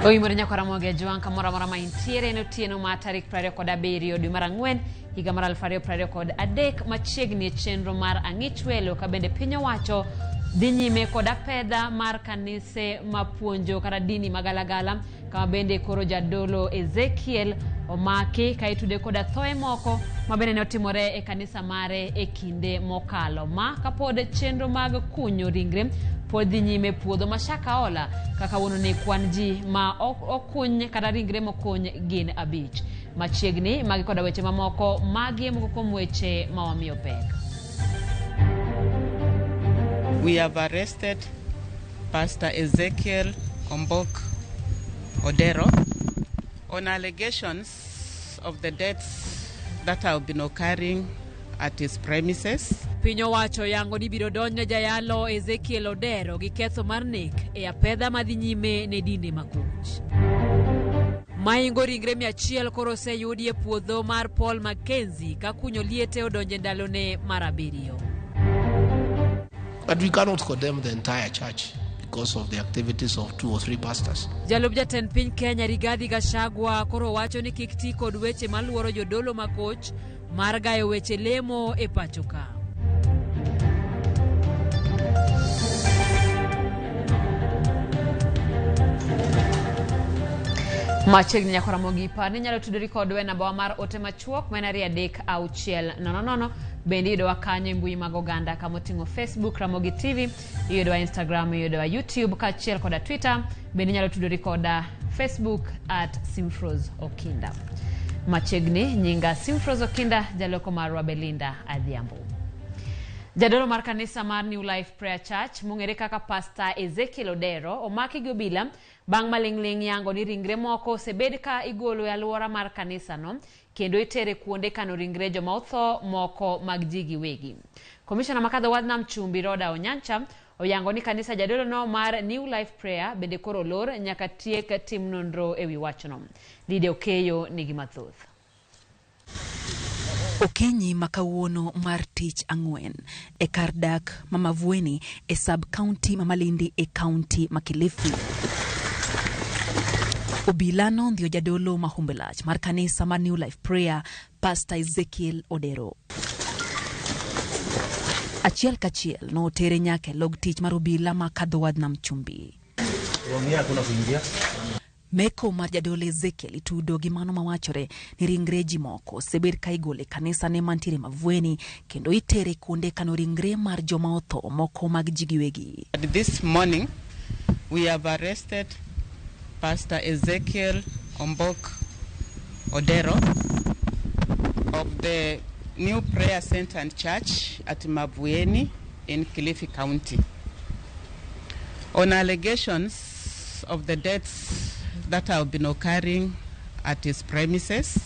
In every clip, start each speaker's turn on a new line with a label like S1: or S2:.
S1: Oimore nyaka Ramogi Ajwang' kamoro amora ma intiere en otieno ma tarik 27 dwe mar ang'wen higa mar 2023 machiegni e chenro mar ang'ich welo ka bende piny owacho dhi nyime kod apedha mar kanise mapuonjo kata dini magalagala kama bende koro jadolo Ezekiel omaki ka itude koda thoe moko ma bende ne otimore e kanisa mare e kinde mokalo. Ma kapod chenro mag kunyo ringre pod dhi nyime e puodho ma Shakahola ka kawuono ni kwan ji ma okuny kata ringre mokuny gin abich. Machiegni magi koda weche mamoko magi e moko kuom weche ma wamiyo pek.
S2: We have arrested Pastor Ezekiel Ombok Odero on allegations of the deaths that have been occurring at his premises.
S1: Piny owacho yango ni biro donjne jayalo Ezekiel Odero gi ketho mar nek e apedha madhi nyime ne dinde makoch. Maingo ringre 100 koro oseyudi e puodho mar Paul Mackenzie ka kunyo liete odonje ndalone mar abiriyo.
S3: But we cannot condemn the entire church because of the activities of two or three pastors.
S1: Jalup jatend piny Kenya Rigathi Gachagua koro wacho ni kik ti kod weche maluoro jodolo makoch mar gayo weche lemo e pacho ka. Machiegni nyaka Ramogi par ni inyalo tudori kodwa e nambawa mar ote machuok ma en 23600. Bende iyudowa kanyo e mbui mag oganda kama oting'o Facebook Ramogi TV, iyudowa Instagram, iyudowa YouTube kaachiel koda Twitter. Bende inyalo tudori koda Facebook at Simfros Okinda. Machiegni nyinga Simfros Okinda, jaloko marwa Belinda Adhiambo. Jadolo mar kanisa mar New Life Prayer Church mong'ere kaka Pastor Ezekiel Odero omaki gi obila bang' maling'ling' yango ni ringre moko osebed ka igolo e alwora mar kanisano kendo itere kuonde kano ringre joma otho moko mag ji giwegi. Komishona makadho wadh Nam Chumbi Roda Onyancha oyango ni kanisa jadolo no mar New Life Prayer bende koro olor nyaka tiek tim nonro ewi wachno. Lydia Okeyo nigi mathoth.
S4: Okinyi ma kawuono mar tich ang'wen e kar dak ma Mavueni e sub county ma Malindi e county ma Kilifi. Obila nondhiyo jadolo ma humbe lach mar kanisa mar New Life Prayer, Pastor Ezekiel Odero. Achiel kachiel notere nyaka e log tich mar obila ma Kadhowadh Nam Chumbi. Meko mar jadolo Ezekiel itudo gi mano mawachore ni ringre ji moko osebed ka igolo e kanisa ne mantiere Mavueni kendo itere kuonde kano ringre mar joma otho moko mag ji giwegi.
S2: This morning we have arrested Pastor Ezekiel Ombok Odero of the New Prayer Center and Church at Mavueni in Kilifi County on allegations of the deaths that have been occurring at his premises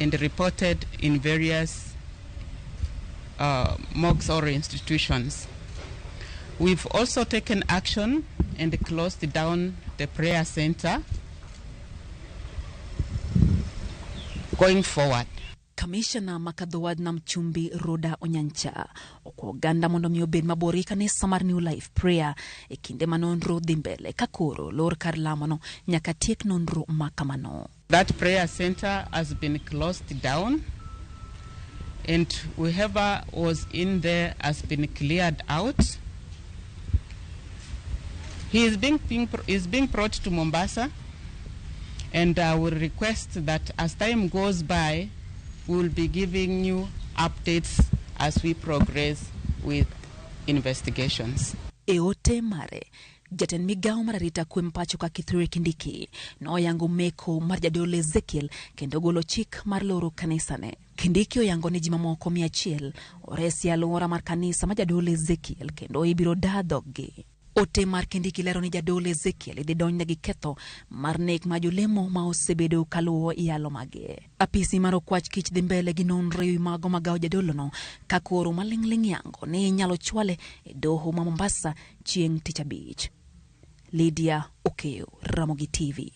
S2: and reported in various morgues or institutions. We've also taken action and closed down the prayer center going forward.
S4: Kamishna ma Kadhowadh Nam Chumbi Roda Onyancha okwa oganda mondo mi obed mabor gi kanisa mar New Life Prayer e kinde ma nonro dhi mbele ka koro lor kar lamono nyaka tiek nonro ma kamano.
S2: That prayer center has been closed down and whoever was in there has been cleared out. He is being brought to Mombasa, and I will request that as time goes by, we will be giving you updates as we progress with investigations.
S4: E ote mare, jatend migawo mar arita kwe pacho ka Kithure Kindiki noyango meko mar jadolo Ezekiel kendo golo chik mar loro kanisane. Kindiki oyango ni ji mamoko 100 oresi e alwora mar kanisa ma jadolo Ezekiel kendo ibiro daa dhoggi. Ote mar Kindiki lero ni jadolo Ezekiel idhi donjne gi ketho mar nek ma jolemo ma osebedo kaluwo yalo mage. Apisi mar okwach kich dhi mbele gi nonro ewi mago magawo jadolono ka koro maling'ling' yango ni inyalo chwale e doho ma Mombasa chieng' tich abich. Lydia Okeyo, Ramogi TV.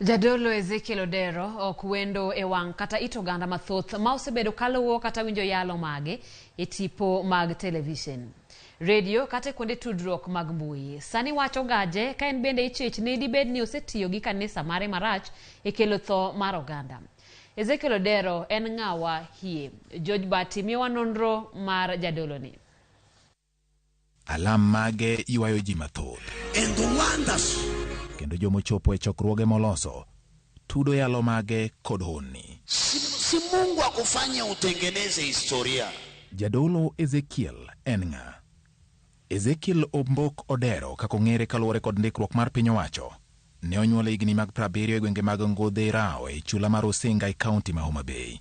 S1: Jadolo Ezekiel Odero ok wendo e wang' kata it oganda mathoth ma osebedo kaluwo kata winjo yalo mage e tipo mag television. redio kata e kuonde tudruok mag mbui. Sani wacho gaje ka en bende ichich ni dibed ni osetiyo gi kanisa mare marach e kelo tho mar oganda. Ezekiel Odero en ng'awa hie. George Bati miyowa nonro mar jadoloni.
S5: Alam mage ywayo ji mathoth.
S6: And wonders.
S5: Kendo jomochopo e chokruoge moloso tudo yalo mage kod honni.
S6: Si Mungu akufanye utengeneze historia.
S5: Jadolo Ezekiel en ng'a? Ezekiel Ombok Odero kaka ong'ere kaluwore kod ndikruok mar piny owacho ne onyuole higni mag 70 e gwenge mag Ngodhe Rao e chula mar Osinga e kaunti ma Homa Bay.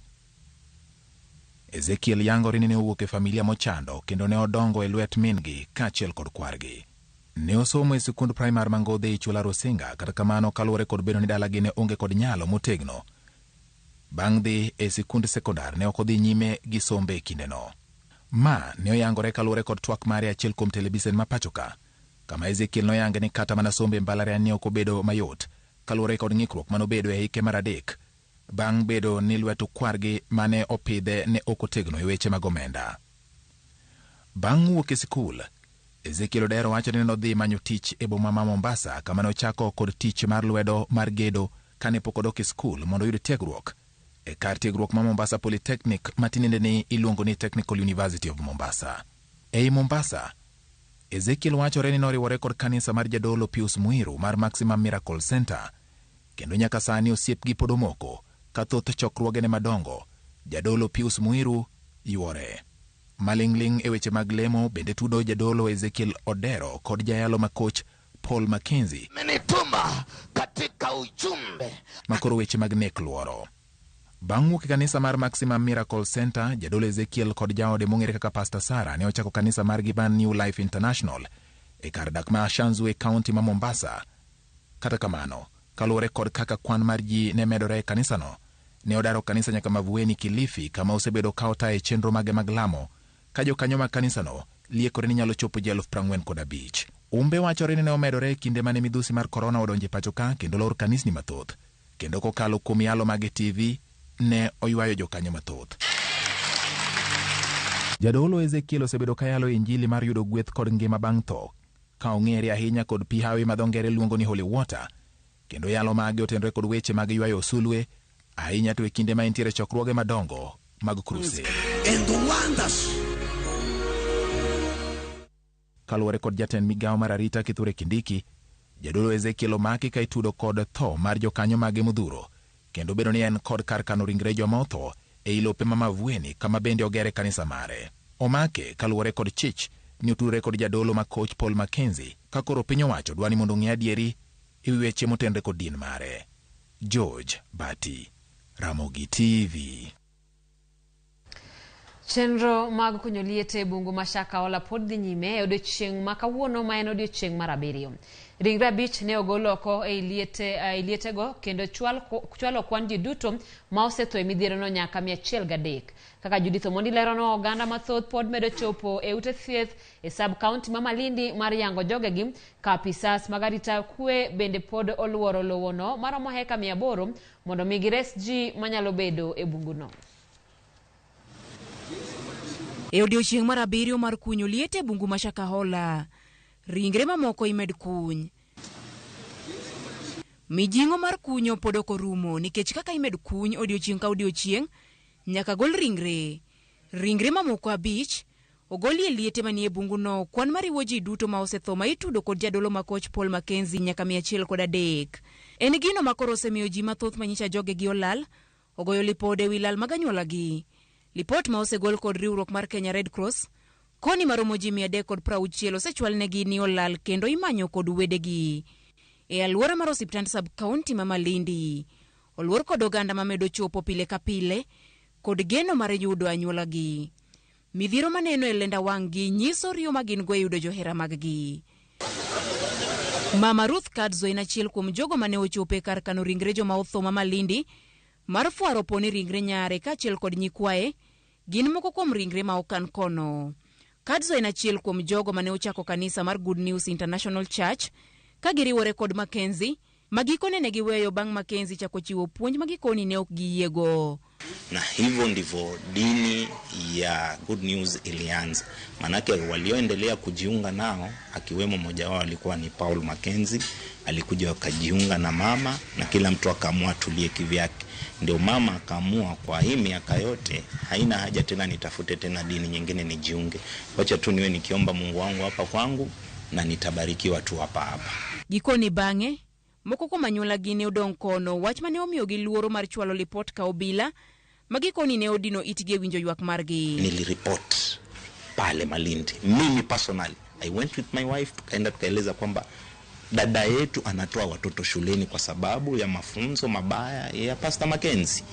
S5: Ezekiel yangore ni ne owuok e familia mochando kendo ne odongo e lwet min-gi kaachiel kod kwargi. Ne osomo e sikund primar ma Ngodhe e chula Rusinga, kata kamano kaluwore kod bedo ni dalagi ne onge kod nyalo motegno. Bang' dhi e sikund sekondar ne ok odhi nyime gi sombe e kindeno. Ma ne oyangore kaluwore kod twak mare achiel kuom telebisen ma pachoka, kama Ezekiel noyange ni kata mana sombe e mbalariany ne ok obedo mayot kaluwore kod ng'ikruok manobedo e hike mar 3 bang' bedo ni lwet kwargi mane opidhe ne ok otegno e weche mag omenda. Bang' wuok e sikul, Ezekiel Odero wacho ni nodhi manyo tich e boma ma Mombasa kama nochako kod tich mar lwedo mar gedo kane pok odok e skul mondo oyud tiegruok e kar tiegruok ma Mombasa Polytechnic ma tinendeni iluongo ni Technical University of Mombasa. Ei Mombasa, Ezekiel wachore ni noriwore kod kanisa mar jadolo Pius Muiru mar Maximum Miracle Center kendo nyaka sani osiepgi pod omoko ka thoth chokruogene madongo jadolo Pius Muiru yuore. Maling'ling' e weche mag lemo bende tudo jadolo Ezekiel Odero kod jayalo ma coach Paul Mackenzie
S6: Amenituma katika ujumbe
S5: makoro weche mag nek luoro. Bang' wuok e kanisa mar Maximum Miracle Center, jadolo Ezekiel kod jaode mong'ere kaka Pastor Sarah ne ochako kanisa margi mar New Life International e kar dak ma Shanzu e kaunti ma Mombasa. Kata kamano, kaluwore kod kaka kwan mar ji ne medore e kanisano, ne odaro kanisa nyaka Mavueni Kilifi kama osebedo ka otaye chenro mage mag lamo ka jokanyo mag kanisano liekore ni nyalo chopo ji 45,000. Umbe wachore ni ne omedore e kinde mane midhusi mar korona odonjo e pacho ka kendo lor kanisni mathoth, kendo kokalo kuom yalo mage TV ne oywayo jokanyo mathoth. Jadolo Ezekiel osebedo ka yalo injili mar yudo gweth kod ngima bang' tho, ka ong'ere ahinya kod pi hawi ma dho ngere luongo ni holy water, kendo yalo mage otenore kod weche mag ywayo osulwe, ahinya to e kinde ma entiere chokruoge madongo mag crusade.
S6: And wonders.
S5: Kaluwore kod jatend migawo mar arita Kithure Kindiki, jadolo Ezekiel omaki ka itudo kod tho mar jokanyo mage modhuro, kendo bedo ni en kod kar kano ringre joma otho ei lope ma Mavueni kama bende ogere kanisa mare. Omake kaluwore kod chich ni otudore kod jadolo ma coach Paul Mackenzie ka koro piny owacho dwa ni mondo ong'e adieri e wi weche motenore kod din mare. George Bati, Ramogi TV.
S1: Chenro mag kunyo liete e bungu ma Shakahola pod dhi nyime e odiechieng' ma kawuono ma en odiechieng' mar 7. Ringre 5 ne ogol oko ei lietego kendo chwalo kwan ji duto ma osetho e midhierono nyaka 103. Kaka Judith Omondi lerono, oganda mathoth pod medo chopo e ute thieth e sub-county ma Malindi mar yango jogegi ka apisas mag arita kwe bende pod oluoro lowono maromo heka 800 mondo mi gires ji manyalo bedo e bunguno.
S7: E odiechieng' mar 7 mar kunyo liete e bungu ma Shakahola, ringre mamoko imed kuny. Mijing'o mar kunyo pod ok orumo nikech kaka imed kuny odiechieng' ka odiechieng' nyaka gol ringre. Ringre mamoko 5 ogolie liete manie bunguno, kwan mariwo ji duto ma osetho ma itudo kod jadolo ma coach Paul Mackenzie nyaka 103. En gino ma koro osemiyo ji mathoth manyicha jogegi olal ogoyo lipode ewi lal mag anyuolagi. Lipot ma osegol kod riwruok mar Kenya Red Cross koni maromo ji 360 osechwalnegi ni olal kendo imanyo kod wedegi. E alwora mar osiptand sub-county ma Malindi, oluor kod oganda mamedo chopo pile ka pile kod geno mar yudo anyuolagi. Midhiero maneno e lenda wang'-gi nyiso riyo ma gin go e yudo johera maggi. Mama Ruth Kadzo en achiel kuom jogo mane ochopo e kar kano ringre joma otho ma Malindi mar fwaro po ni ringre nyare kaachiel kod nyikwaye gin moko kuom ringre ma okan kono. Kadzo en achiel kuom jogo mane ochako kanisa mar Good News International Church ka giriwore kod Mackenzie Ma gikone ne giweyo bang' Mackenzie chako chiwo puonj ma gikoni ne ok giyiego.
S8: Na hivyo ndivyo dini ya Good News ilianza. Manake walioendelea kujiunga nao, akiwemo mmoja wao alikuwa ni Paul Mackenzie, alikuja wakajiunga na mama, na kila mtu akaamua tulie kivyake. Ndio mama akaamua kwa hii miaka yote haina haja tena nitafute tena dini nyingine nijiunge, wacha tu niwe nikiomba Mungu wangu hapa kwangu na nitabarikiwa tu hapa hapa.
S7: Gikoni bang'e, moko kuom anyuolagi ne odong' kono, wach mane omiyogi luoro mar chwalo lipot ka obila, ma gikoni ne odino itgi e winjo ywak margi.
S8: Niliripot pale Malindi, mimi personally I went with my wife, tukaenda tukaeleza kwamba dada yetu anatoa watoto shuleni kwa sababu ya mafunzo mabaya ya Pastor Mackenzie,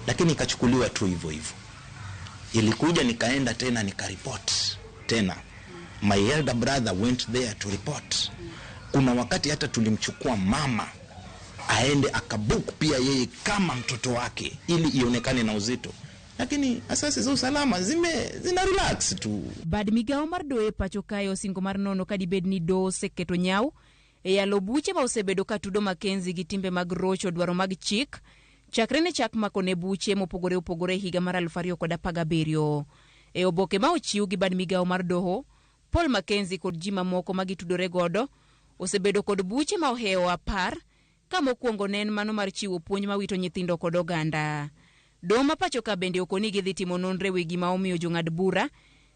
S8: lakini ikachukuliwa tu hivyo hivyo. Ilikuja nikaenda tena nikaripot tena, my elder brother went there to report. Kuna wakati hata tulimchukua mama aende akabook pia yeye kama mtoto wake ili ionekane na uzito, lakini asasi za usalama zina relax tu.
S7: Bad migawo mar doho e pacho kae osingo mar nono ka dibed ni doho oseketo nyawo e yalo buche ma osebedo ka tudo Mackenzie gi timbe mag rocho dwaro mag chik chakre ne chak makone buche mopogore opogore e higa mar 2017. E oboke ma ochiw gi bad migawo mar doho, Paul Mackenzie kod ji mamoko ma gitudore godo osebedo kod buche ma ohewo 10, ka mokwongo ne en mano mar chiwo puonj mawito nyithindo kod oganda. Doho ma pacho ka bende okoni gidhi timo nonro e wi gima omiyo jong'ad bura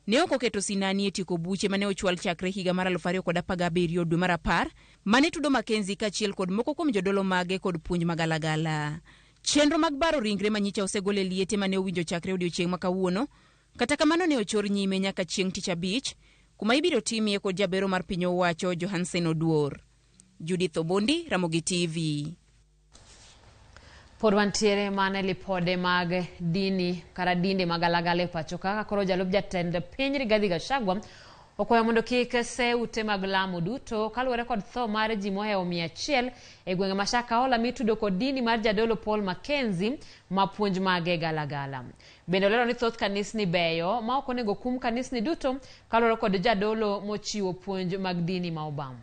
S7: ne ok oketo sinani e tieko buche mane ochwal chakre higa mar 2017 dwe mar 10 mane tudo Mackenzie kaachiel kod moko kuom jodolo mage kod puonj magalagala. Chenro mag baro ringre manyicha osegol e liete mane owinjo chakre odiochieng' ma kawuono, kata kamano ne ochor nyime nyaka chieng' tich abich, kuma ibiro timie kod jabero mar piny owacho Johansen Oduor. Judith Obondi, Ramogi TV.
S1: Pod wantiere mana e lipode mag dini kata dinde magalagala e pacho ka koro jalup jatend piny Rigathi Gachagua okwayo mondo kik se ute mag lamo duto kaluwore kod tho mar ji mohewo 100 e gwenge ma Shakahola mitudo kod dini mar jadolo Paul Mackenzie ma puonj mage galagala. Bende olero ni thoth kanisni beyo ma ok onego kum kanisni duto kaluwore kod jadolo mochiwo puonj mag dini ma obam.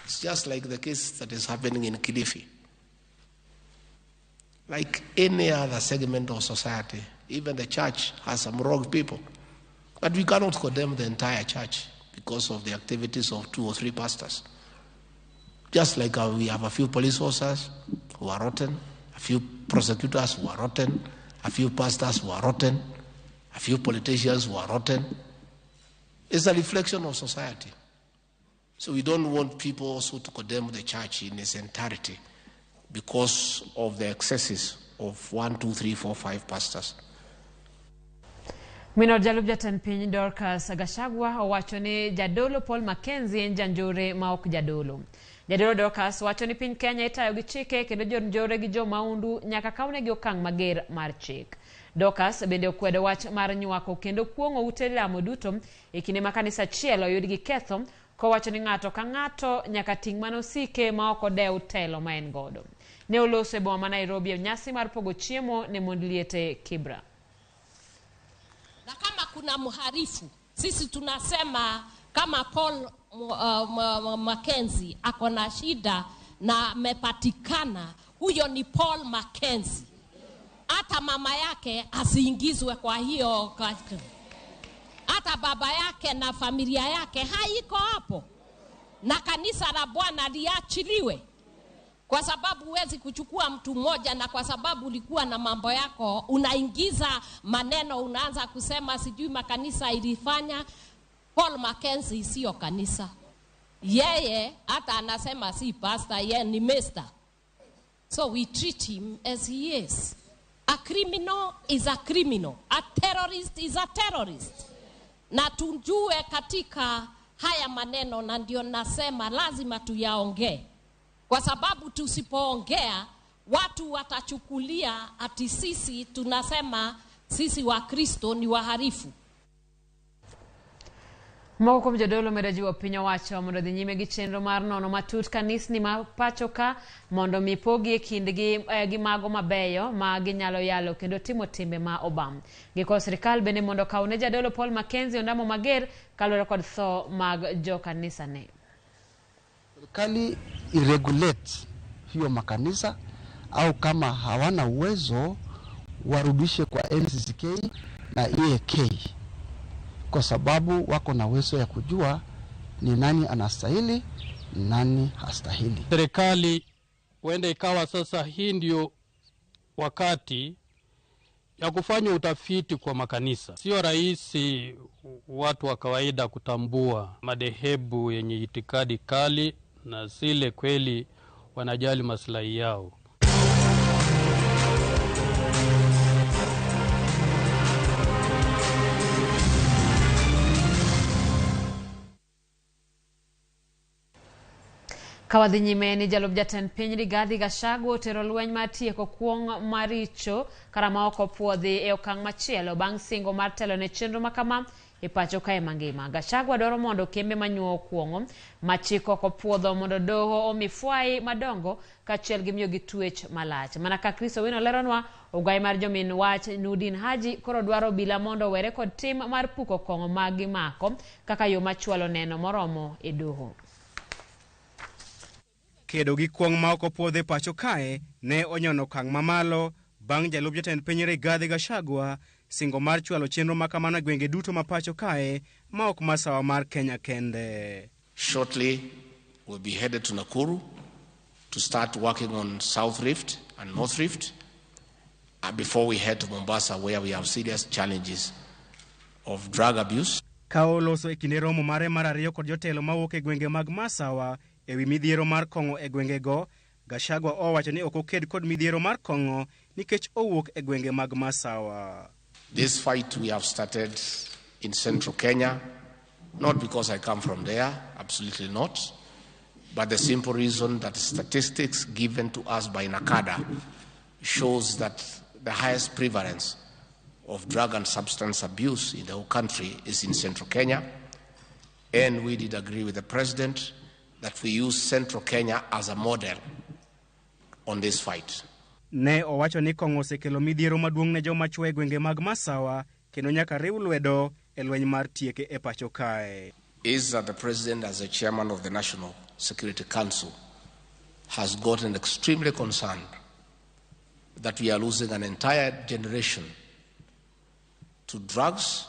S3: It's just like the case that is happening in Kilifi. Like any other segment of society, even the church has some wrong people. But we cannot condemn the entire church because of the activities of 2 or 3 pastors. Just like we have a few police officers who are rotten, a few prosecutors who are rotten, a few pastors who are rotten, a few politicians who are rotten. It's a reflection of society. So we don't want people also to condemn the church in its entirety because of the excesses of 1, 2, 3, 4, 5 pastors.
S1: Minor jalup jatend piny Dorcas Gachagua owacho ni jadolo Paul Mackenzie en janjore ma ok jadolo. Jadolo Dorcas wacho ni piny Kenya itayo gi chike kendo jonjore gi jo maundu nyaka kawnegi okang' mager mar chik. Dorcas bende okwedo wach mar nywako kendo kuong'o ute lamo duto e kinde ma kanisa achiel oyud gi ketho, kowacho ni ng'ato ka ng'ato nyaka ting' mana osike ma ok odew telo ma en godo. Ne oloso e boma ma Nairobi e nyasi mar pogo chiemo ne mond liete Kibra.
S9: Na kama kuna mharifu, sisi tunasema kama Paul Mackenzie ako na shida na amepatikana, huyo ni Paul Mackenzie. Hata mama yake asiingizwe kwa hiyo, hata baba yake na familia yake haiko hapo. Na kanisa la Bwana liachiliwe. Kwa sababu huwezi kuchukua mtu mmoja, na kwa sababu ulikuwa na mambo yako unaingiza maneno, unaanza kusema sijui makanisa ilifanya. Paul Mackenzie sio kanisa. Yeye hata anasema si pastor, yeye ni mister. So we treat him as he is. A criminal is a criminal. A terrorist is a terrorist. Na tujue katika haya maneno, na ndio nasema lazima tuyaongee. Kwa sababu tusipoongea watu watachukulia ati sisi tunasema sisi wa Kristo ni waharifu.
S1: Moko kuom jodolo medo jiwo piny owacho mondo odhi nyime gi chenro mar nono matut kanisni ma pacho ka mondo mi pogi e kindgi gi mago mabeyo ma ginyalo yalo kendo timo timbe ma obam. Gikwayo sirikal bende mondo okaw ne jadolo Paul Mackenzie ondamo mager kaluwore kod tho mag jokanisane.
S10: Serikali iregulate hiyo makanisa, au kama hawana uwezo warudishe kwa NCCK na EAK, kwa sababu wako na uwezo ya kujua ni nani anastahili, nani hastahili.
S11: Serikali huenda ikawa sasa hii ndio wakati ya kufanya utafiti kwa makanisa. Sio rahisi watu wa kawaida kutambua madhehebu yenye itikadi kali na zile kweli wanajali maslahi yao.
S1: Ka wadhi nyime ni jalup jatend piny Rigathi Gachagua otero lweny mar tieko kuong' maricho kara ma ok opuodhi e okang' machielo bang' singo mar telo ne chenro makama e pacho kae mangima. Gachagua dwaro mondo kembe manyuowo kuong'o ma chik ok opuodho mondo doho omi fwai madongo kaachiel gi miyogi twech malach. Mana ka Chris Owino leronwa, ogai mar jomin wach Nurdin Haji koro dwaro obila mondo owere kod tim mar puko kong'o ma gimako kaka yo machwalo neno moromo e doho.
S12: Kedo gi kuong' ma ok opuodh e pacho kae ne onyono okang' mamalo bang' jalup jatend piny Rigathi Gachagua singo mar chwalo chenro ma kamano e gwenge duto ma pacho kae ma ok masawa mar Kenya kende.
S3: Shortly, we'll be headed to Nakuru to start working on South Rift and North Rift before we head to Mombasa, where we have serious challenges of drug abuse.
S12: Ka oloso e kinde romo mare mar ariyo kod jotelo mawuok e gwenge mag Masawa ewi midhiero mar kong'o e gwengego, Gachagua owacho ni ok oked kod midhiero mar kong'o nikech owuok e gwenge mag Masawa.
S3: This fight we have started in central Kenya, not because I come from there, absolutely not, but the simple reason that statistics given to us by NACADA shows that the highest prevalence of drug and substance abuse in the whole country is in central Kenya. And we did agree with the president that we use central Kenya as a model on this fight.
S12: Ne owacho ni kong'o osekelo midhiero maduong' ne joma chwo e gwenge mag Masawa kendo nyaka riw lwedo e lweny mar tieke e pacho kae.
S3: Is that the president, as the chairman of the National Security Council, has gotten extremely concerned that we are losing an entire generation to drugs,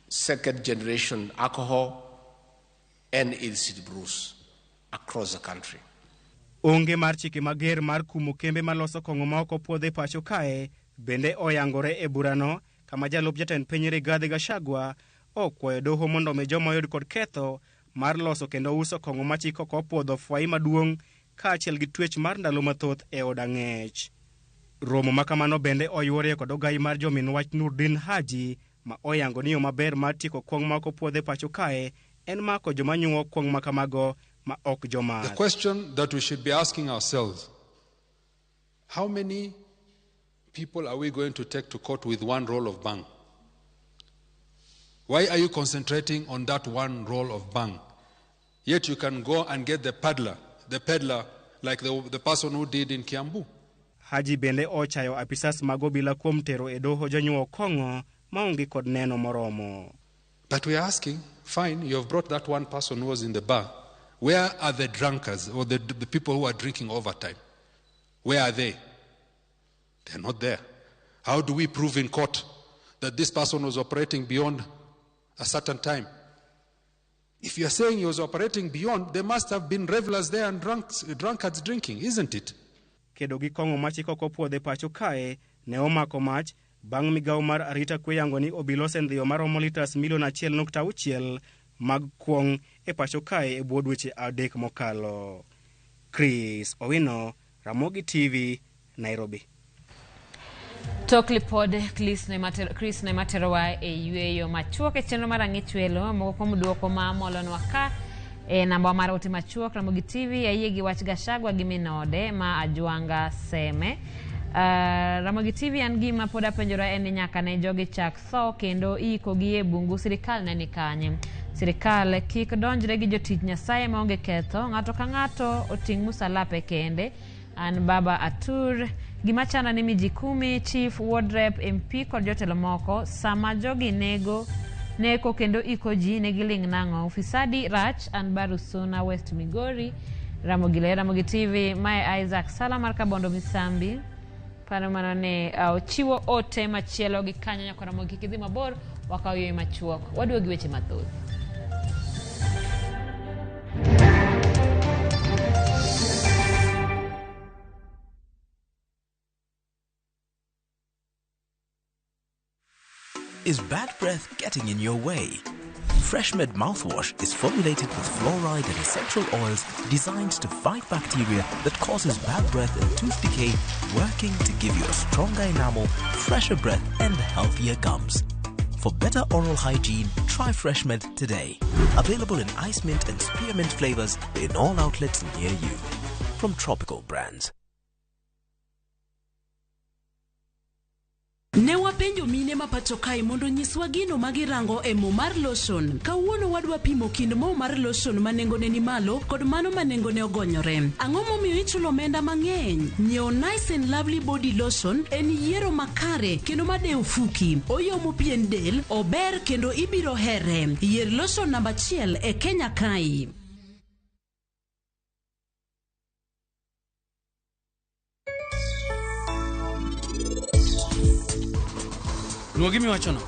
S3: second generation alcohol, and illicit brews across the country.
S12: Onge mar chike mager mar kumo kembe maloso kong'o ma ok opuodh e pacho kae bende oyangore e burano kama jalup jatend piny Rigathi Gachagua okwayo doho mondo omi joma oyud kod ketho mar loso kendo uso kong'o ma chik ok opuodho fwai maduong' kaachiel gi twech mar ndalo mathoth e od ang'ech. Romo ma kamano bende oyuorie kod ogai mar jomin wach Nurdin Haji ma oyango ni yo maber mar tieko kuong' ma ok opuodh e pacho kae en mako joma nyuo kuong' ma kamago ma ok jomath.
S13: The question that we should be asking ourselves, how many people are we going to take to court with one roll of bhang? Why are you concentrating on that one roll of bhang? Yet you can go and get the peddler like the person who did in Kiambu.
S12: Haji bende ochayo apisas mag obila kuom tero e doho jonyuo kong'o maonge kod neno moromo.
S13: But we are asking, fine, you have brought that one person who was in the bar. Where are the drunkards or the people who are drinking overtime? Where are they? They're not there. How do we prove in court that this person was operating beyond a certain time? If you're saying he was operating beyond, there must have been revelers there and drunkards drinking, isn't it?
S12: Kedo gi kong'o ma chik ok opuodho e pacho kae ne omako mach bang' migawo mar arita kwe yango ni obila osendhiyo maromo litas milion 1.6 mag kuong' e pacho kae e bwo dweche 3 mokalo. Chris Owino, Ramogi TV, Nairobi.
S1: Tok lipod Chris ne materowa e yweyo machuok e chenro mar ang'ich welo moko kuom duoko ma molonwa ka e namba mar ote machuok Ramogi TV ayie gi wach Gachagua gi minode ma Ajwanga Seme. Ramogi TV an gima pod apenjora en ni nyaka ne jogi chak tho kendo iko gi e bungu sirikal ne ni kanye. Sirikal kik donjre gi jotich Nyasaye maonge ketho, ng'ato ka ng'ato oting' musalape kende. An Baba Atur gima chanda ni miji 10 chief ward rep MP kod jotelo moko sama jogi nego Neko kendo iko ji ne giling' nang'o? Ufisadi rach. An Barusuna West Migori. Ramogi Ler, Ramogi TV. Mae Isaac Sala mar Kabondo Misambi. Paro mano ne ochiwo ote machielo gi kanyo nyaka Ramogi kik idhi mabor wakaw yweyo machuok. Waduogo gi weche mathoth.
S14: Is bad breath getting in your way? FreshMed mouthwash is formulated with fluoride and essential oils designed to fight bacteria that causes bad breath and tooth decay, working to give you a stronger enamel, fresher breath, and healthier gums. For better oral hygiene, try FreshMed today. Available in ice mint and spearmint flavors in all outlets near you. From Tropical Brands.
S15: Ne wapenjo mine ma pacho kae mondo onyiswa gino ma girango e mo mar lotion. Kawuono wadwa pimo kind mo mar lotion ma nengone ni malo kod mano ma nengone ogonyore. Ang'o momiyo ichulo omenda mang'eny? Nyiewo Nice and Lovely Body Lotion en yiero makare kendo madewo fuki. Oyomo pien del, ober kendo ibiro here. Yier lotion namba achiel e Kenya kae.
S16: Nwo gima iwachono.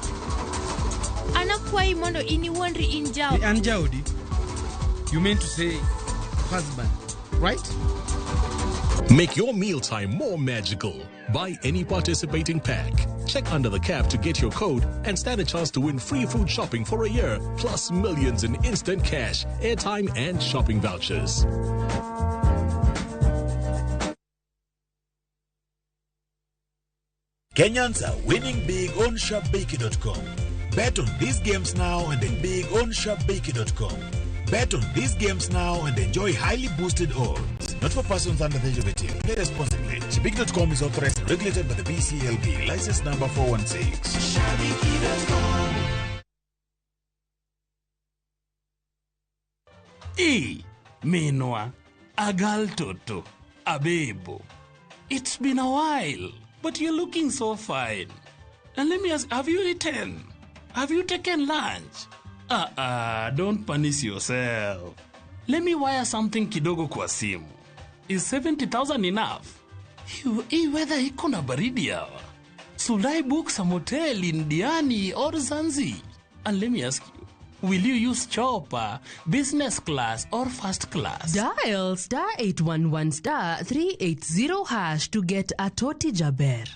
S17: An akwayi mondo in iwuondri in jaoda.
S16: Ni an jaodi? You mean to say husband, right?
S18: Make your mealtime more magical. Buy any participating pack. Check under the cap to get your code and stand a chance to win free food shopping for a year, plus millions in instant cash, airtime, and shopping vouchers.
S19: Kenyans are winning big on Shabiki.com. Bet on these games now and then big on Shabiki.com. Bet on these games now and enjoy highly boosted odds. Not for persons under the age of 18. Play responsibly. Shabiki.com is authorized and regulated by the BCLB. License number 416.
S20: Shabiki.com.
S21: E, minwa, agal toto, abebo. It's been a while, but you're looking so fine. And let me ask, have you eaten? Have you taken lunch? Don't punish yourself. Let me wire something kidogo kwa simu. Is 70,000 enough? Hii weather iko na baridi hawa. Should I book some hotel in Diani or Zanzi? And let me ask you, will you use chopper, business class, or first class?
S22: Dial star 811 star 380 hash to get a Toti Jaber.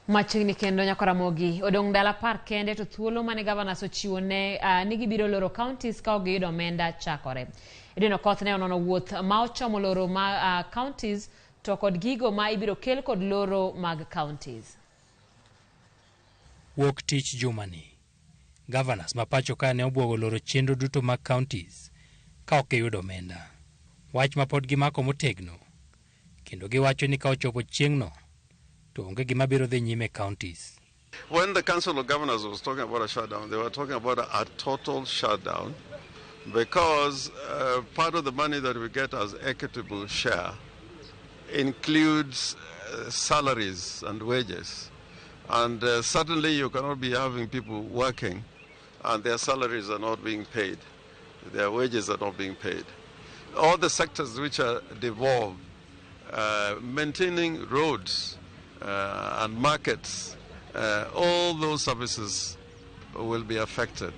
S1: Machiegni kendo nyaka Ramogi odong' ndalo 10 kende to thuolo mane governors ochiwo ne ni gibiro loro counties ka ok giyudo omenda chakore. Edwin Okoth ne onono wuoth ma ochomo loro ma counties to kod gigo ma ibiro kel kod loro mag counties.
S23: Wuok tich jumani, governors ma pacho ka ne obwogo loro chenro duto mag counties ka ok giyudo omenda. Wach ma pod gimako motegno, kendo giwacho ni ka ochopo chieng'no to onge gima biro dhi nyime counties.
S24: When the Council of Governors was talking about a shutdown, they were talking about a total shutdown because part of the money that we get as equitable share includes salaries and wages. And certainly you cannot be having people working and their salaries are not being paid, their wages are not being paid. All the sectors which are devolved, maintaining roads and markets, all those services will be affected.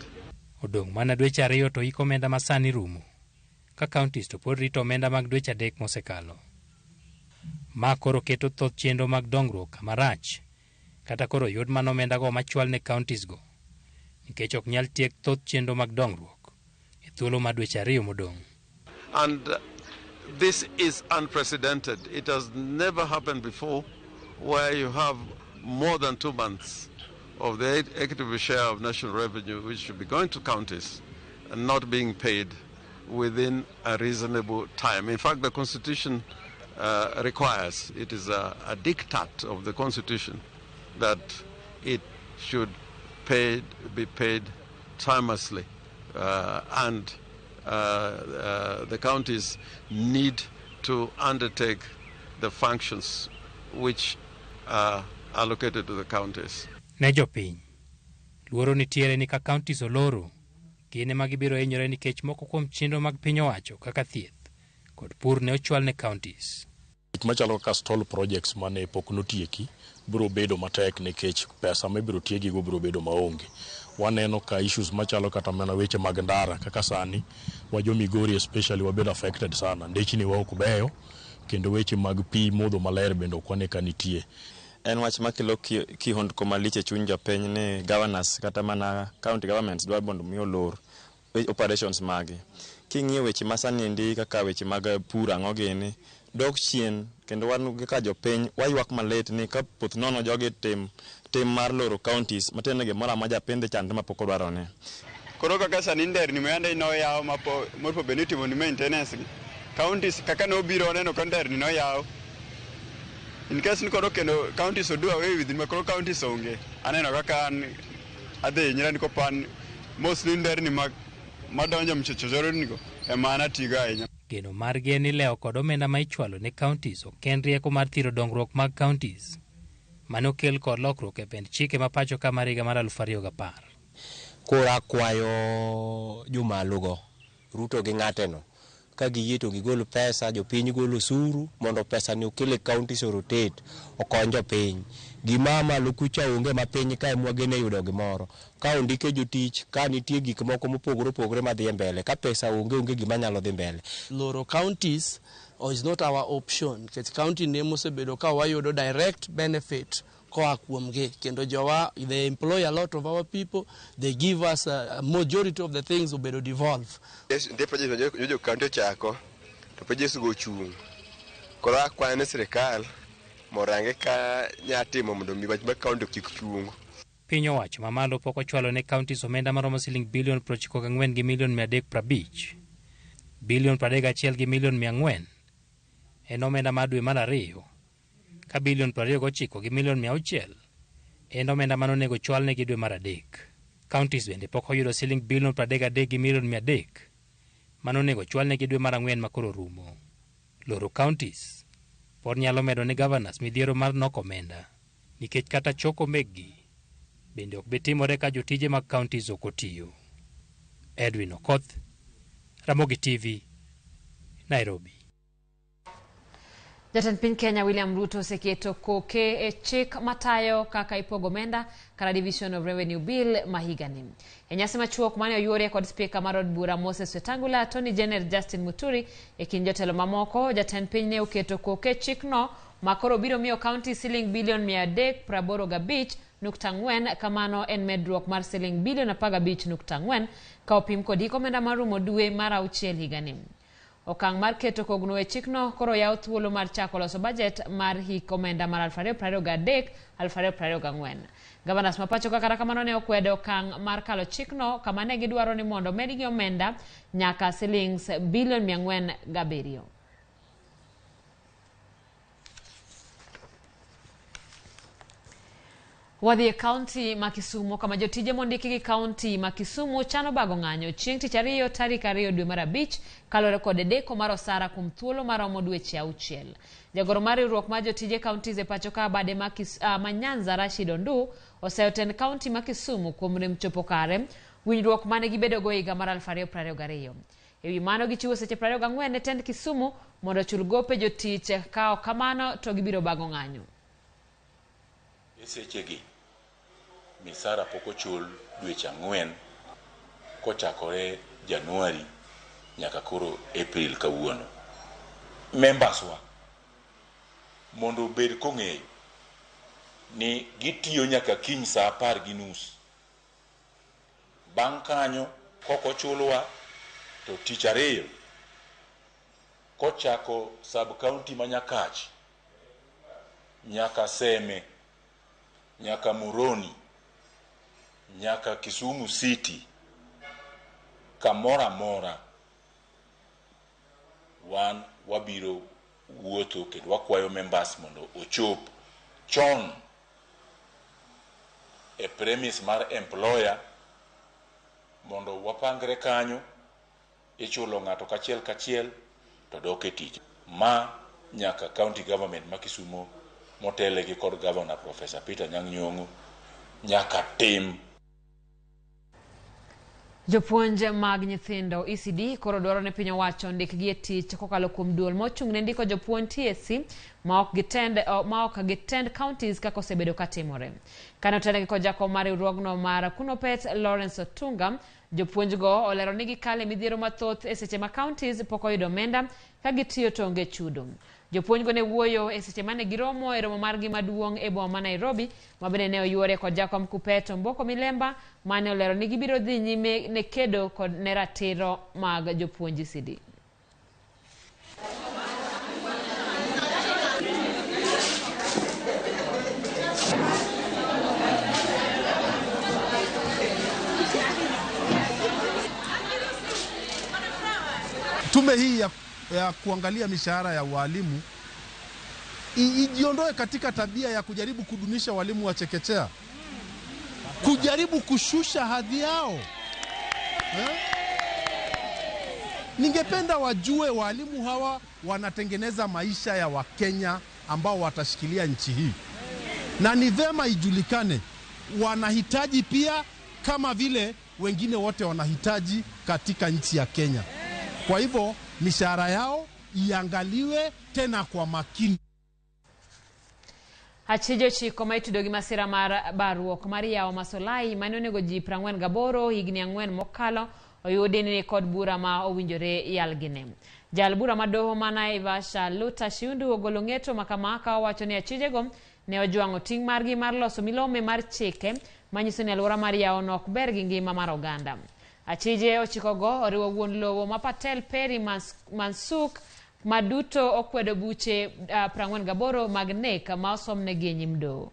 S23: Odong' mana dweche 2 to iko omenda ma sani rumo, ka counties to pod rito omenda mag dweche 3 mosekalo. Ma koro keto thoth chenro mag dongruok kama rach, kata koro yud mana omendago machwal ne counties go, nikech ok nyal tiek thoth chenro mag dongruok e thuolo mar dweche 2 modong'.
S24: And this is unprecedented. It has never happened before where you have more than 2 months of the equitable share of national revenue which should be going to counties and not being paid within a reasonable time. In fact, the Constitution requires, it is a diktat of the Constitution that it should be paid timeously, and the counties need to undertake the functions which are allocated to the counties.
S23: Ne jopiny, luoro nitiere ni ka counties oloro, gin ema gibiro hinyore nikech moko kuom chenro mag piny owacho kaka thieth kod pur ne ochwal ne counties.
S2: Gik machalo kaka stall projects mane pok notieki biro bedo matek nikech pesa mibiro tiegigo biro bedo maonge. Waneno ka issues machalo kata mana weche mag ndara kaka sani wa jo Migori especially wabedo affected sana. Ndechni wa ok beyo kendo weche mag pi modho maler bende ok wane ka nitie.
S4: En wach makelo kihondko malich e chuny jopiny ni governors kata mana county governments dwaro mondo mi olor operations magi. King'iyo weche masani endi kaka weche mag pur ang'o gini dok chien kendo wan kaka jopiny waywak malit ni ka poth nono jogi tim tim mar loro counties matiende ni gimoro amora japiny dhi chandre mapok odwarone.
S5: Koro kaka sani nderni ma yande noyaw mapo bed ni itimo ni maintenance gi counties kaka nobiro oneno ka nderni noyaw in case ni koro kendo counties odo away with ma koro counties onge aneno kaka an adhi hinyra ni kopan mostly nderni madonjo mchochoroni go ema an atigo ahinya.
S23: Geno margi en ni lewo kod omenda ma ichwalo ne counties ok en rieko mar thiro dongruok mag counties mane okel kod lokruok e pend chike ma pacho ka mar higa mar 2010.
S6: Koro akwayo jomalogo, Ruto gi ng'ateno, ka giyie to gigol pesa, jopiny golo osuru mondo pesa ni okel e counties o rotate, okony jopiny. Gima malo kucha onge ma piny ka ema wageno yudo gimoro. Ka ondike jotich, ka nitie gik moko mopogore opogore madhi e mbele, ka pesa onge onge gima nyalo dhi mbele.
S25: Loro counties is not our option nikech county ne mosebedo ka wayudo direct benefit koa kuomgi kendo jowa they employ a lot of our people, they give us a majority of the things obedo devolve.
S26: Nitie project ma jo county ochako to projects go ochung'. Koro akwayo ni sirikal morange ka nya timo mondo mi wach mar county kik chung.
S23: Piny owacho mamalo pok ochwalo ne counties omenda maromo siling bilion 94 gi milion 350. Bilion 31 gi milion 400 en omenda mar dwe mar ariyo, ka bilion 29 gi milion 600 en omenda mane onego chwalnegi dwe mar adek. Counties bende pok oyudo siling bilion 33 gi milion 300 mane onego chwalnegi dwe mar ang'wen makoro rumo. Loro counties pod nyalo medo ne governors midhiero mar nok omenda nikech kata choko mekgi bende ok bi timore ka jotije mag counties ok otiyo. Edwin Okoth, Ramogi TV, Nairobi.
S1: Jatend piny Kenya William Ruto oseketo koke e chik matayo kaka ipogo omenda kata Division of Revenue Bill ma higani. E nyasi machuok mane oyuorie kod spika mar od bura Moses Wetangula, Attorney General Justin Muturi e kind jotelo mamoko, jatend piny ne oketo koke chikno ma koro biro miyo kaunti siling bilion 385.4, kamano en medruok mar siling bilion 15.4 ka opim kod hik omenda marumo dwe mar auchiel higani. Okang' mar keto kogno e chikno koro yawo thuolo mar chako loso bajet mar hik omenda mar 2023-2024. Governors ma pacho ka kata kamano ne okwedo okang' mar kalo chikno kama ne gidwaro ni mondo medgi omenda nyaka silings bilion 407. Wadhi e kaunti ma Kisumu kama jotije mondiki gi kaunti ma Kisumu chano bago ng'anyo chieng' tich ariyo tarik 2 dwe mar 5 kaluwore kod deko mar osara kuom thuolo maromo dweche 6. Jagoro mar riwruok mar jotije counties e pacho ka bade ma Nyanza Rashid Ondu oseyo tend kaunti ma Kisumu kuom rem chopo kare winjruok mane gibedogo higa mar 2022. Ewi mano gichiwo seche 24 ne tend Kisumu mondo ochul gope jotich, ka ok kamano to gibiro bago ng'anyo.
S27: E sechegi misara pok ochul dweche 4 kochakore Januari nyaka koro April kawuono. Members wa mondo obed kong'eyo ni gitiyo nyaka kiny saa 10:30. Bang' kanyo kok ochulwa to tich ariyo kochako sub county ma Nyakach nyaka Seme nyaka Muroni nyaka Kisumu City, kamoro amora wan wabiro wuotho kendo wakwayo members mondo ochop chon e premise mar employer mondo wapangre kanyo, ichulo ng'ato kachiel kachiel to dok e tich. Ma nyaka county government ma Kisumo motele gi kod governor Professor Peter Anyang' Nyong'o nyaka tim.
S1: Jopuonj mag nyithindo ECD koro dwaro ni piny owacho ndikgi e tich kokalo kuom duol mochung' ne ndiko jopuonj TSC ma ok gitend counties kaka osebedo katimore. Kane otelnegi kod jakom mar riwruogno mar Kunopet Lawrence Otunga, jopuonjgo olero ni gikale midhiero mathoth e seche ma counties pok oyudo omenda ka gitiyo to onge chudo. Jopuonjgo ne wuoyo e seche mane giromo e romo margi maduong' e boma ma Nairobi, ma bende ne oyuore kod jakom Kupet Omboko Milemba, mane olero ni gibiro dhi nyime ne kedo kod ne ratiro mag jopuonj ECD.
S3: Tume hii ya kuangalia mishahara ya walimu ijiondoe katika tabia ya kujaribu kudunisha walimu wa chekechea, kujaribu kushusha hadhi yao. Ningependa wajue walimu hawa wanatengeneza maisha ya Wakenya ambao watashikilia nchi hii, na ni vema ijulikane wanahitaji pia kama vile wengine wote wanahitaji katika nchi ya Kenya. Kwa hivyo mishahara yao iangaliwe tena kwa makini.
S1: Achije chiko ma itudo gi masira mar baruok mar yawo Masolai mane onego ji 48 higni 4 mokalo oyudi ni kod bura ma owinjore yalgine. Jal bura ma doho ma Naivasha Luta Shiundu ogolo ng'eto makama ka owacho ni achijego ne ojwang'o ting' margi mar loso milome mar chike manyiso ni alwora mar yawo no ok ber gi ngima mar oganda. Achije ochikogo oriwo wuon lowo ma Patel Peri Mansuk maduto okwedo buche 48 mag nek ma osomnegi e nyim doho.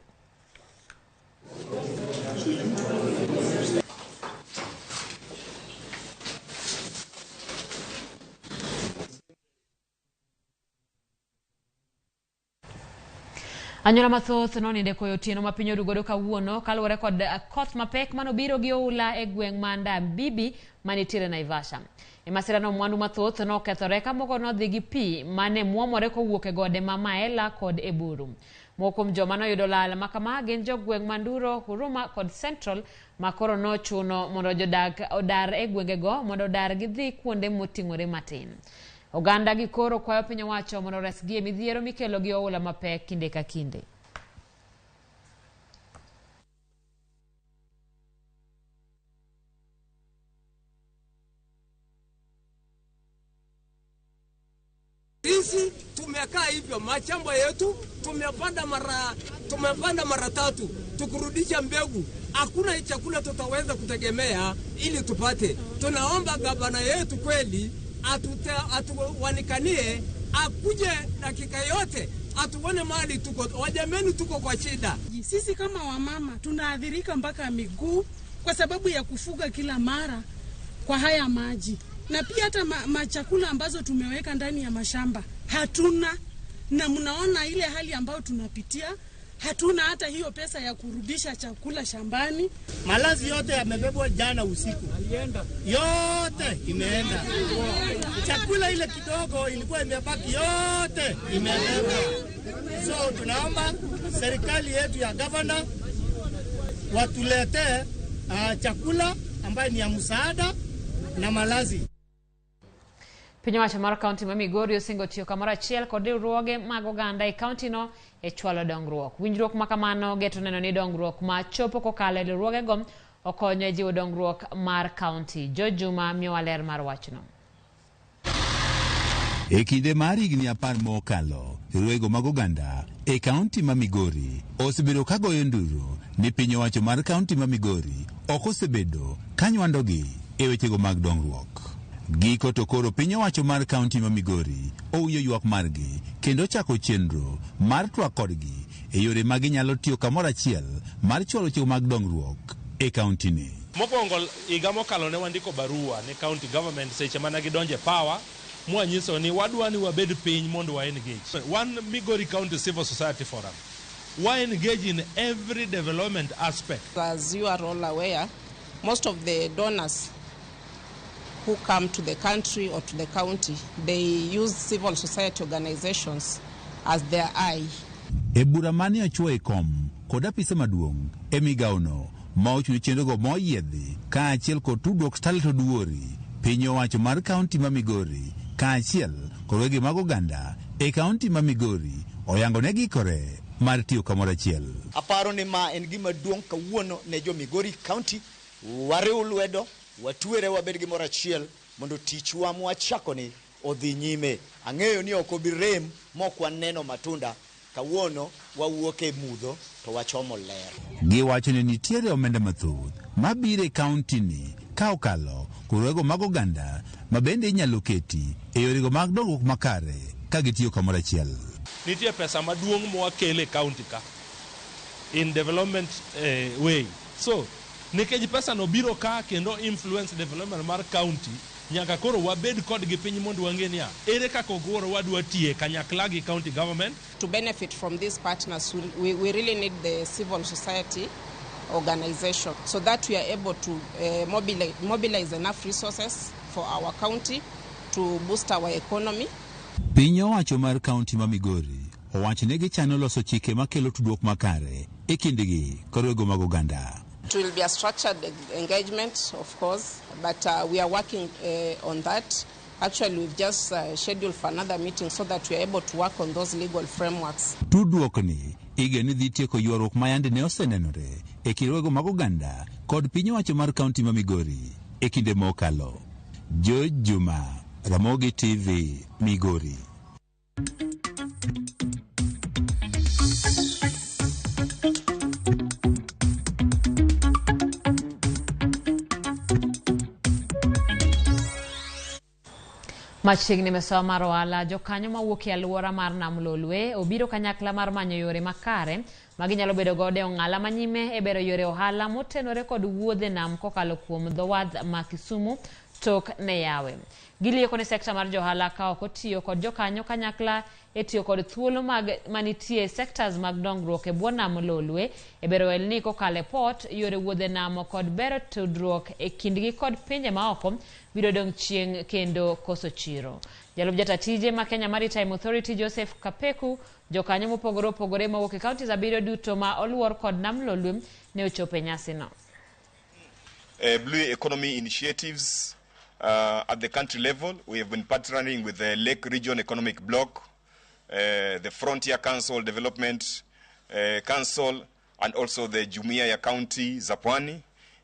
S1: Anyuola mathoth noninde koyo otieno ma piny orugodo kawuono kaluwore kod koth mapek manobiro gi oula e gweng' ma Ndambibi manitiere Naivasha. E masirano mwandu mathoth nokethore ka moko nodhi gi pi mane muomore kowuok e gode ma Maela kod Eburu. Moko kuom joma noyudo lal makama gin jogweng' Manduro, Huruma kod Central ma koro nochuno mondo jodak odar e gwengego mondo odar gidhi kuonde moting'ore matin. Oganda gi koro kwayo piny owacho mondo oresgi e midhiero mikelo gi oula mapek kinde ka kinde.
S7: Sisi tumekaa hivyo, mashamba yetu tumepanda mara tatu, tukurudisha mbegu. Hakuna chakula tutaweza kutegemea ili tupate. Tunaomba gavana yetu kweli atuwanikanie, akuje dakika yote atuone mali tuko, wajameni tuko kwa shida.
S8: Sisi kama wamama tunaathirika mpaka miguu kwa sababu ya kufuga kila mara kwa haya maji, na pia hata machakula ambazo tumeweka ndani ya mashamba hatuna, na mnaona ile hali ambayo tunapitia, hatuna hata hiyo pesa ya kurudisha chakula shambani.
S9: Malazi yote yamebebwa jana usiku, yote imeenda. Chakula ile kidogo ilikuwa imebaki yote imebebwa. So tunaomba serikali yetu ya governor watuletee chakula ambayo ni ya msaada na malazi.
S1: Piny owacho mar kaunti ma Migori osingo tiyo kamoro achiel kod riwruoge mag oganda e kaunti no e chwalo dongruok. Winjruok ma kamano geto neno ni dongruok ma chopo kokalo e riwruogego okonyo e jiwo dongruok mar kaunti. George Juma miyowa ler mar wachno.
S10: E kinde mar higni 10 mokalo, riwruoge mag oganda e kaunti ma Migori osebedo ka goyo nduru ni piny owacho mar kaunti ma Migori ok osebedo ka nywandogi e wechego mag dongruok. Giko to koro piny owacho mar kaunti ma Migori owinjo ywak margi kendo chako chenro mar twak kodgi e yore ma ginyalo tiyo kamoro achiel mar chwalo wechego mag dongruok e kaunti ni.
S11: Mokwongo higa mokalo ne wandiko barua ne county government seche mana gidonje power, mwanyiso ni wadwa ni wabed piny mondo wa engage. One Migori County Civil Society Forum. Wa engage in every development aspect.
S13: As you are all aware, most of the donors
S12: who come to the country or to the county, they use civil society organizations as their eye.
S10: E bura mane ochuo e kom kod apisa maduong' e migawono ma ochung' ne chenrogo moyiedhi kaachiel kod tudruok Starlet Oduori, piny owacho mar kaunti ma Migori kaachiel kod wege mag oganda e kaunti ma Migori oyango ne giikore mar tiyo kamoro achiel.
S13: Aparo ni ma en gima duong' kawuono ne jo Migori County. Wariw lwedo, watwere wabed gimoro achiel mondo tichwa mwachako ni odhi nyime. Ang'eyo ni ok obi rem mok waneno matunda. Kawuono wawuok e mudho to wachomo ler.
S10: Giwacho ni nitiere omenda mathoth mabiro e kaunti ni ka okalo kuruego mag oganda ma bende inyalo keti e yorego mag dongruok makare ka gitiyo kamoro achiel.
S11: Nitie pesa maduong' mwakelo e county ka in development way. So, nikech pesa no biro ka kendo influence development mar county, nyaka koro wabed kodgi piny mondo wang'e niya, ere kaka koro wadwa tiye kanyakla gi county government.
S12: To benefit from these partners, we really need the civil society organization so that we are able to mobilize enough resources for our county to boost our economy.
S10: Piny owacho mar kaunti ma Migori owacho ni gichano loso chike makelo tudruok makare e kindgi kod wego mag oganda.
S12: It will be a structured engagement, of course, but we are working on that. Actually, we've just scheduled for another meeting so that we are able to work on those legal frameworks.
S10: Tudruok ni igeno ni dhi tieko ywaruok ma yande ne osenenore e kind wego mag oganda kod piny owacho mar kaunti ma Migori e kinde mokalo. George Juma, Ramogi TV, Migori.
S1: Machiegni mesawa mar ohala, jokanyo mawuok e alwora mar Nam Lolwe obiro kanyakla mar manyo yore makare ma ginyalo bedo godo e ong'ala manyime e bero yore ohala motenore kod wuodhe nam kokalo kuom dho wath ma Kisumu tok ne yawe. Gilieko ni sekta mar johala ka ok otiyo kod jokanyo kanyakla e tiyo kod thuolo mag manitie e sectors mag dongruok e bwo Nam Lolwe e bero welni kokalo e port, yore wuodhe nam kod bero tudruok e kindgi kod pinje maoko biro dong' chieng' kendo koso chiro. Jalup jata tije ma Kenya Maritime Authority Joseph Kapeku, jokanyo mopogore opogore mawuok e counties 7 duto ma oluor kod Nam Lolwe ne ochopo e nyasino.
S14: Blue economy initiatives at the country level, we have been partnering with the Lake Region Economic Bloc, the Frontier Council Development Council, and also the Jumuiya ya County Zapwani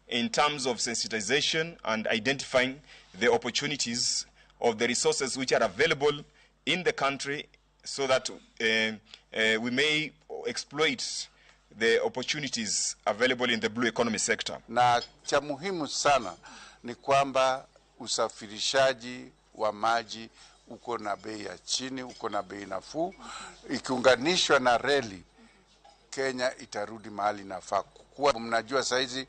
S14: in terms of sensitization and identifying the opportunities of the resources which are available in the country so that we may exploit the opportunities available in the blue economy sector.
S15: Na cha muhimu sana ni kwamba usafirishaji wa maji uko na bei ya chini, uko na bei nafuu. Ikiunganishwa na reli, Kenya itarudi mahali nafaa kukua. Mnajua saizi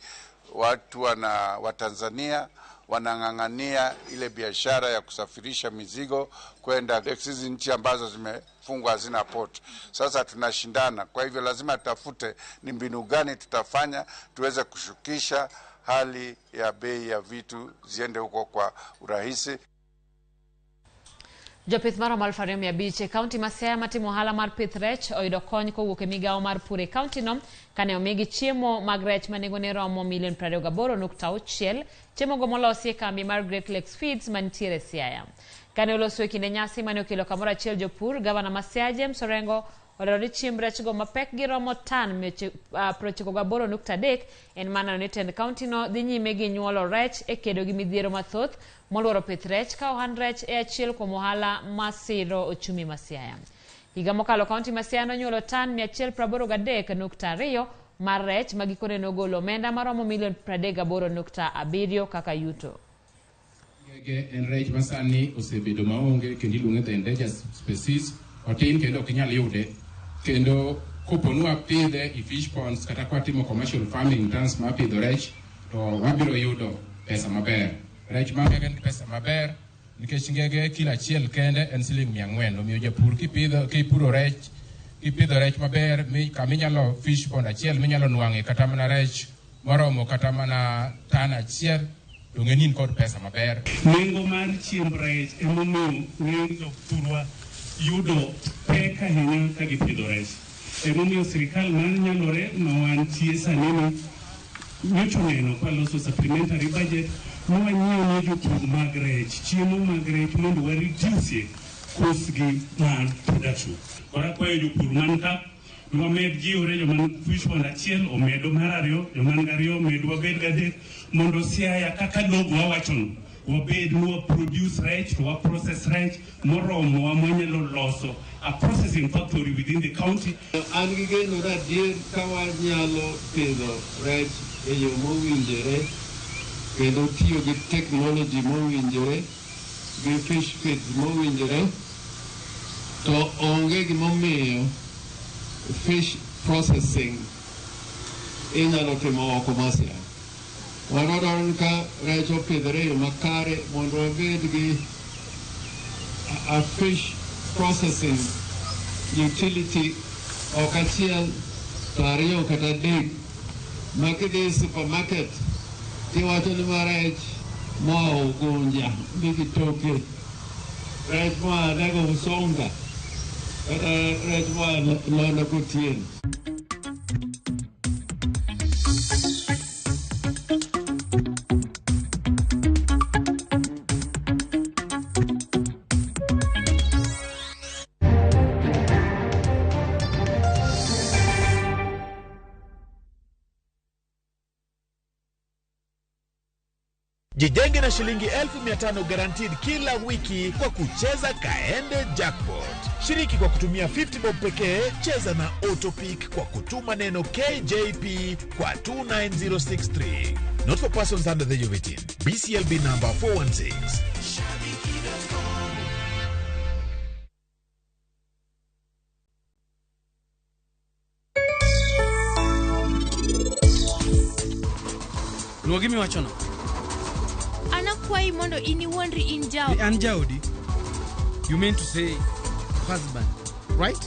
S15: watu wa Tanzania wanang'ang'ania ile biashara ya kusafirisha mizigo kwenda hizi nchi ambazo zimefungwa hazina port. Sasa tunashindana, kwa hivyo lazima tutafute ni mbinu gani tutafanya tuweze kushukisha hali ya bei ya vitu ziende huko kwa urahisi.
S1: Jopith maromo 2,500 e kaunti ma Siaya matimo ohala mar pith rech oyudo kony kowuok e migawo mar pur e kaunti no kane omigi chiemo mag rech ma nengone romo milion 28.6, chiemo go molosi e kambi mar Great Lakes Feeds mantiere Siaya. Kane oloso e kinde nyasi mane okelo kamoro achiel jopur, gavana ma Siaya James Orengo olero ni chiemb rechgo mapekgi romo tan 98.3 en mana ni tend kaunti no dhi nyime gi nyuolo rech e kedo gi midhiero mathoth moluoro pith rech ka ohand rech e achiel kuom ohala masiro ochumi ma Siaya. Higa mokalo kaunti ma Siaya nonyuolo tan 183.2 mar rech ma gikone nogolo omenda maromo milion 38.7 kaka yuto.
S16: Ngege en rech masani osebedo maonge kendo iluonge the endangered species, otin kendo ok inyal yude. Kendo kopo ni wapidhe e fish ponds kata kwatimo commercial farming in terms mar pidho rech, to wabiro yudo pesa maber. Rech ma ngege nigi pesa maber nikech ngege kilo achiel kende en siling 400. Omiyo japur kipidho kipuro rech kipidho rech maber mi kaminyalo fish pond achiel minyalo nwang'e kata mana rech moromo kata mana tan achiel Dong' ni in kod pesa maber.
S17: Nengo mar chiemb rech emomiyo ng'eny jothurwa yudo pek ahinya ka gipidho rech. Emomiyo sirikal mar nyalore ma wantie sani ni nyocha oneno ka loso supplementary budget ma wanyiewo ne jopur mag rech chiemo mag rech mondo wa reduce cost gi mar production. Koro akwayo jopur man ka wamed jiwre joma fish pond achiel omed mar ariyo joma nigi ariyo omed wabed gadek mondo Siaya kaka logo wawachono wabed ni wa produce rech to wa process rech moromowa mwanyalo loso a processing factory within the county.
S18: An gi geno ni adier ka wanyalo pidho rech e yo mowinjore kendo tiyo gi technology mowinjore gi fish feeds mowinjore to onge gimomiyo fish processing inyalo timo oko mar Siaya. Wan wadwaro ni ka rech opidhore e yo makare mondo wabed gi a fish processing utility ok achiel to ariyo kata adek ma kidhi e supermarket tiwacho ni ma rech moa Ugunja nigi toke, rech moa Alego Usonga kata rech moa Lwanda Kotieno.
S19: Jijenge na shilingi 500,000 guaranteed kila wiki kwa kucheza Kaende Jackpot. Shiriki kwa kutumia 50 bob pekee, cheza na Autopick kwa kutuma neno KJP kwa 29063. Not for persons under the age of 18. BCLB number 416.
S20: Luo gimiwachono.
S21: An akwayi mondo in iwuondri in jaoda.
S20: Ni an jaodi? You mean to say husband, right?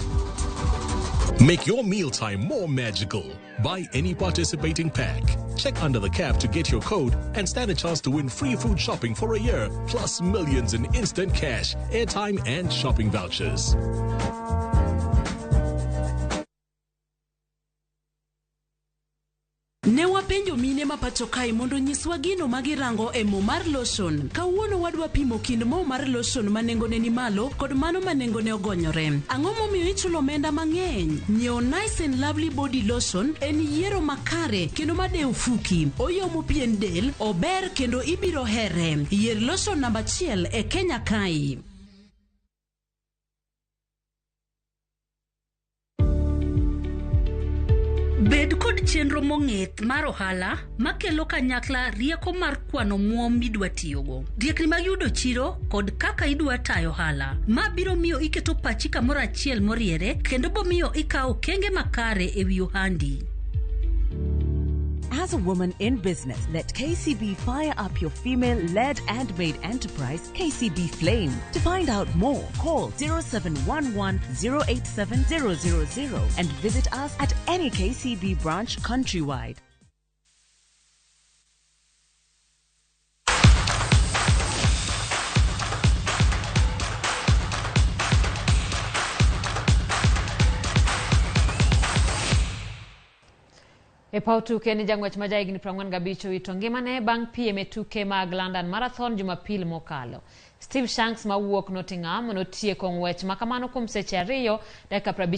S22: Make your mealtime more magical. Buy any participating pack. Check under the cap to get your code and stand a chance to win free food shopping for a year, plus millions in instant cash, airtime, and shopping vouchers.
S23: Ne wapenjo mine ma pacho kae mondo nyiswa gino ma girango e mo mar lotion. Kawuono wadwa pimo kind mo mar lotion ma nengone ni malo kod mano ma nengone ogonyore. Ang'o momiyo ichulo omenda mang'eny? Nyiewo Nice and Lovely Body Lotion en yiero makare kendo madewo fuki. Oyomo pien del, ober kendo ibiro here. Yier lotion namba achiel e Kenya kae.
S24: Bed kod chenro mong'ith mar ohala makelo kanyakla rieko mar kwano omuom midwa tiyogo, riekni mag yudo chiro kod kaka idwa tayo ohala. Ma biro miyo iketo pachi kamoro achiel moriere kendo bomiyo ikawo okenge makare e wi ohandi.
S25: As a woman in business, let KCB fire up your female led and made enterprise, KCB Flame. To find out more, call 0711 087 000 and visit us at any KCB branch countrywide.
S1: E paw tuke ni jang'wech ma jahigni 45 owito ngimane bang' piem e tuke mag London Marathon Jumapil mokalo. Steve Shanks mawuok Nottingham notieko ng'wech makamano kuom seche 2 dakika 50.